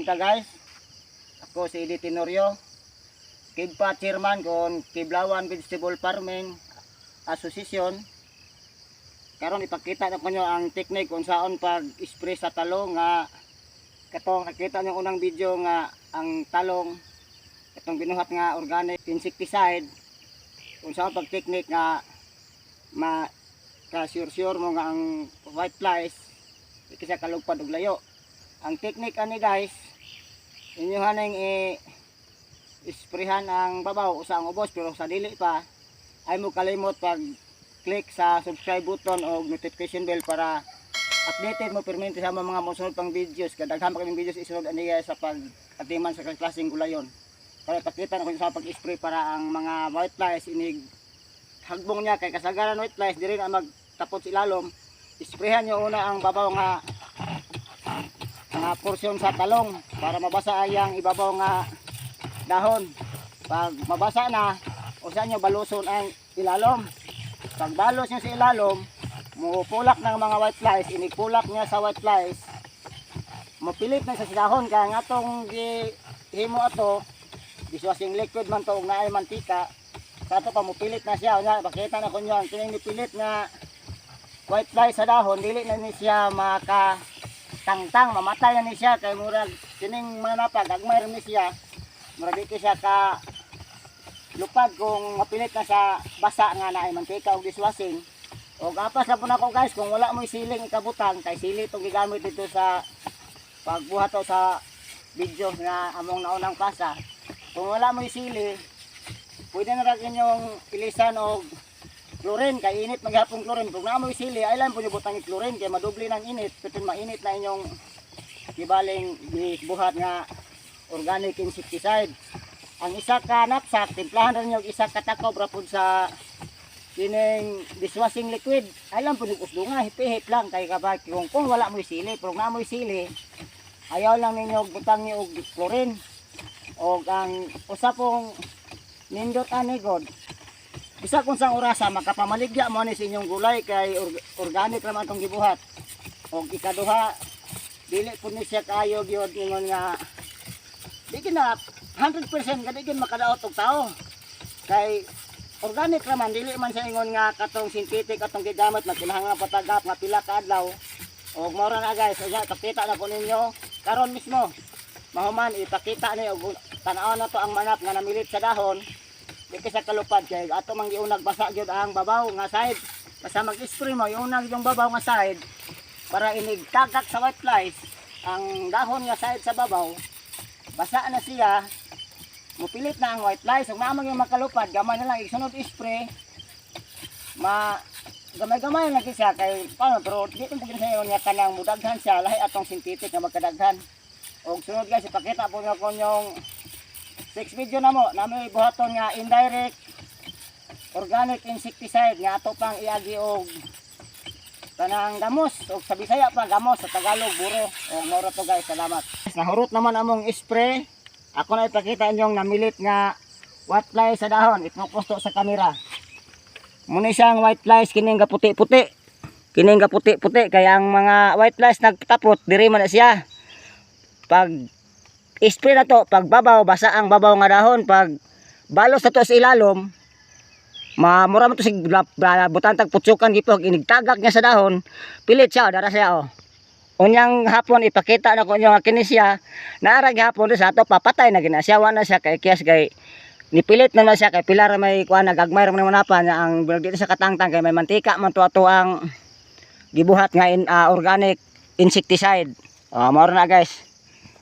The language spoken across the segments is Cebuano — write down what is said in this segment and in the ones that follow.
buntag, guys. Ako si Eddie Tenorio, KIBPA Chairman kon Kiblawan Vegetable Farming Association. Karon ipakita na ko nyo ang technique kung saan pag-spray sa talong nga katong nakita nyo unang video nga ang talong katong binuhat nga organic insecticide, kung saan pag technique nga ma ka sure sure mo nga ang white flies di siya kalugpad og layo. Ang technique ani, guys, inyo haning i isprehan ang babaw usa ang ubos, pero sa dili pa ay mo kalimot pag click sa subscribe button o notification bell para updated mo permanente sa mga mosunod pang videos, kay daghan pa kaming videos isunod ani, guys, sa pag atiman sa klaseng gulayon. Para ipakita na ko sa pag-spray para ang mga white flies inig hagbong niya, kay kasagaran white flies diri na magtapot sa ilalom. Isprayhan nyo una ang babaw nga mga porsyon sa talong para mabasa ang ibabaw nga dahon. Pag mabasa na, usa nyo baluson ang ilalom. Pag balos nyo sa ilalom, mupulak ng mga white flies. Inigpulak niya sa white flies, mapilit na sa dahon, kaya nga atong gihimo ato dishwashing liquid man to ug naay mantika sa ato pa, mupilit na siya. Unya pakita na kunyo ang kining nipilit nga white fly sa dahon, dili na ni siya maka tangtang, mamatay na ni siya kay murag kining manapa gagmay ra ni siya, murag di siya ka lupad kung mapilit na sa basa nga naay mantika og dishwashing. Og apas lang po nako, guys, kung wala mo'y siling ikabutang, kay sili itong gigamit dito sa pagbuhat to sa video nga among naunang pasa. Kung wala mo'y sili, pwede na rin inyong ilisan og chlorine, kay init maghapong chlorine. Kung naa mo'y sili, ay lang po nyo butang chlorine kay madubli ng init, pero mainit na inyong gibaling gibuhat nga organic insecticide. Ang isa ka knapsack, timplahan rin nyo isa ka takob ra pud sa kining dishwashing liquid. Ay lang po usdunga, hipihip lang kay kapag kung wala mo'y sili. Pero kung naa mo'y sili, ayaw lang ninyo butang niyo og chlorine. Og ang usa pong nindot ani god, bisa kung sang orasa makapamaligya mo ni sa inyong gulay kay organic naman tong gibuhat. Og ikaduha, dili pud ni siya kaayo gyud ingon nga di gina 100% ka di gid makadaot og tao. Kay organic raman, dili man siya ingon nga katong synthetic atong gigamit magkinahanglan patagap nga pila ka adlaw. Og mao ra na, guys, unya ipakita na ko ninyo karon mismo. Mahuman ipakita ni og tan-aw na to ang manap nga namilit sa dahon, di kay sa kalupad kay ato mang giunag basa gyud ang babaw nga side. Basta mag-spray mo, iunag yung babaw nga side para inig tagak sa white flies ang dahon nga side sa babaw, basa na siya, mupilit na ang white flies. Ug naa yung makalupad, gamay na lang isunod spray, ma gamay-gamay lang siya kay paano, pero di mo pud sa niya kanang mudaghan siya, lahi atong synthetic nga magkadaghan. Og sunod, guys, ipakita po nyo kung yung six video na mo nami buhaton nga indirect organic insecticide nga ato pang iagi og kanang gamos, og sa Bisaya pa gamos, sa Tagalog buro. Og mao ra to, guys, salamat. Nahurot naman among spray. Ako na ipakita inyong namilit nga white fly sa dahon. I-focus to sa camera. Muna siyang white flies, kining puti-puti, kining puti-puti, kaya ang mga white flies nagtapot diri man na siya. Pag spray na to, pag babaw, basa ang babaw nga dahon. Pag balos na to sa ilalom, mamura mo to sig butan tag putsukan gipog, inigtagak niya sa dahon, pilit siya, dara siya oh. Unyang hapon ipakita na ko inyo nga kini siya naara gihapon sa ato, papatay na gina siya, wa na siya kay kiyas kay nipilit na na siya kay pila ra may kuan, nagagmay ra man pa niya ang dito sa katangtang kay may mantika man to ato ang gibuhat nga organic insecticide. Mao na, guys,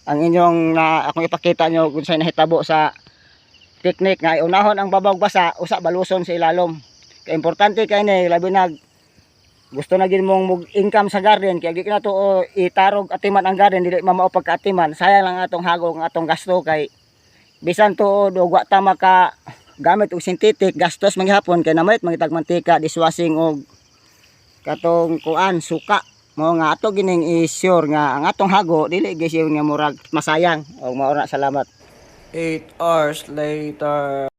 ang inyong na akong ipakita nyo kung sa'y nahitabo sa technique nga unahon ang babaw basa, usa baluson sa ilalom, kay importante kay ni, labi nag gusto na gid mong mag income sa garden, kay di na to oh, itarog atiman ang garden, dili mamao pagkaatiman, sayang lang atong hagong atong gasto, kay bisan tuod og wa ta maka gamit og synthetic, gastos manghapon kay namalit mangitag mantika, dishwashing og katong kuan, suka. Mo nga ato gining i-sure nga ang atong hago dili gyud siya nga murag masayang. Og mao na, salamat. 8 hours later.